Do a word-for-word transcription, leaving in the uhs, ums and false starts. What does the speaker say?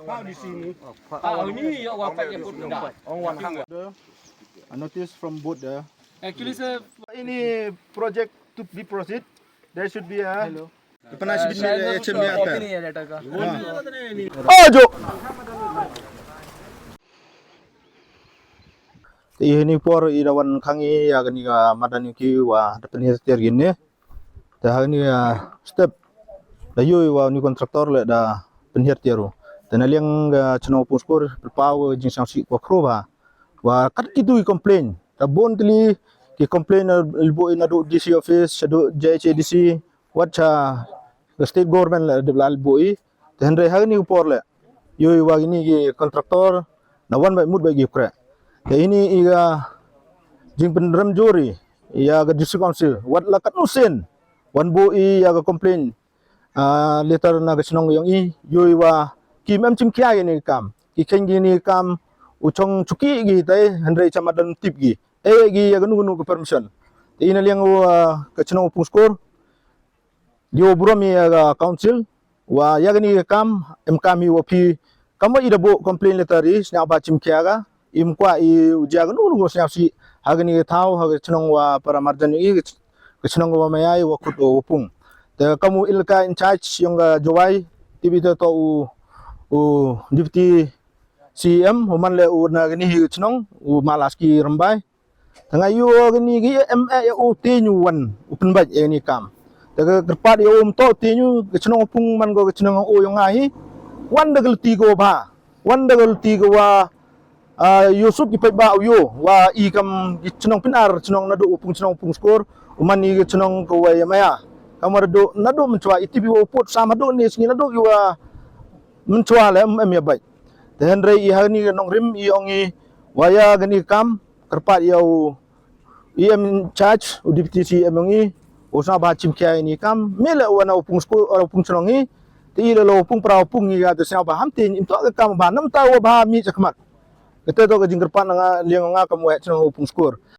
How do you see me? Ah, ini ya, wa pat ya put dah. A notice from board there. Actually, sir, any project to be proceed, there should be a. Hello. Pernah sibit ni, eh, cem ya, ini ya, letter ka. Oh, jo. Te ïa kane ka por i da wan khang i ïa kane ka madan ïa ki wa da pynhiar tiar ïa kine. Te ha kane ka step da ïohi wa une u contractor leh da pynhiar tiar u. Te na liang ka chnong Pung Skur pyrpaw ka jingsngewsih kaba khraw bha. Wa kat kitu ki complain. Da bun tylli ki complain na leit buh i naduh D C office, shaduh J H A D C, wat sha ka state government leh da leit buh i. Te hynrei ha kane ka por leh ïohi wa kine ki contractor na wan beit mut beit ki khreh. Te ine i ka jingpynrem jur ïa ka District Council wat la katno sien wan buh i ïa ka complain, ah, letter na ka chnong ïong i, ïohi wa kim em chimkhia ïa kine ki kam. Ki kheiñ kine ki kam u chong chuki ki te hynrei cha madan tip ki. Eh, ki ïa kano kano ka permission. Te ine liang u, ah, ka chnong Pung Skur. Ïa u burom ïa ka council wa ïa kane ka kam em kam hi wa phi kam wa i da buh complain letter i sngewbha chimkhia ka im kwah i u jia kano kano sngewsih ha kane ka thaw ha ka chnong wa para marjan i ka chnong wa maya i wa khut wa pung. Te kam u elaka in charge ïong ka Jowai tip i te to u, u deputy C E M u man leh u na kane hi ka chnong u Malaski Rymbai. Te nga ïohi kane ka em eh ïa u te nyu wan u pynbeit ïa kane ka kam. Te ka kyrpad ïa u mynta te nyu ka chnong Pung man ko ka chnong u ïong nga hi. Wan da ka lynti ka wa bha. Wan da ka lynti ka wa, ah, ïoh suk ki paidbah u ïoh wa i kam ki chnong pyn-ar chnong naduh u Pung chnong Pung Skur u man i ka chnong ka wa ïa maya. Kam wa naduh naduh mynchwa i tip i wa u put sam haduh ne sngi naduh i wa mynchwa leh em em ïa beit. Te hynrei i ha kane ka nongrim i ong i wa ïa kane ka kam kyrpad ïa u E M in charge u deputy C E M ïong i u sngewbha chimkhia ïa kane ka kam. Me leh u wan u Pung Skur u Pung chnong i te i leh u Pung pra u Pung i ga te sngewbha ham te im to ka kam bha nam ta wa bha mi chakhmat. Kata to ka jingkyrpad na nga liang nga kam wa chnong u Pung Skur.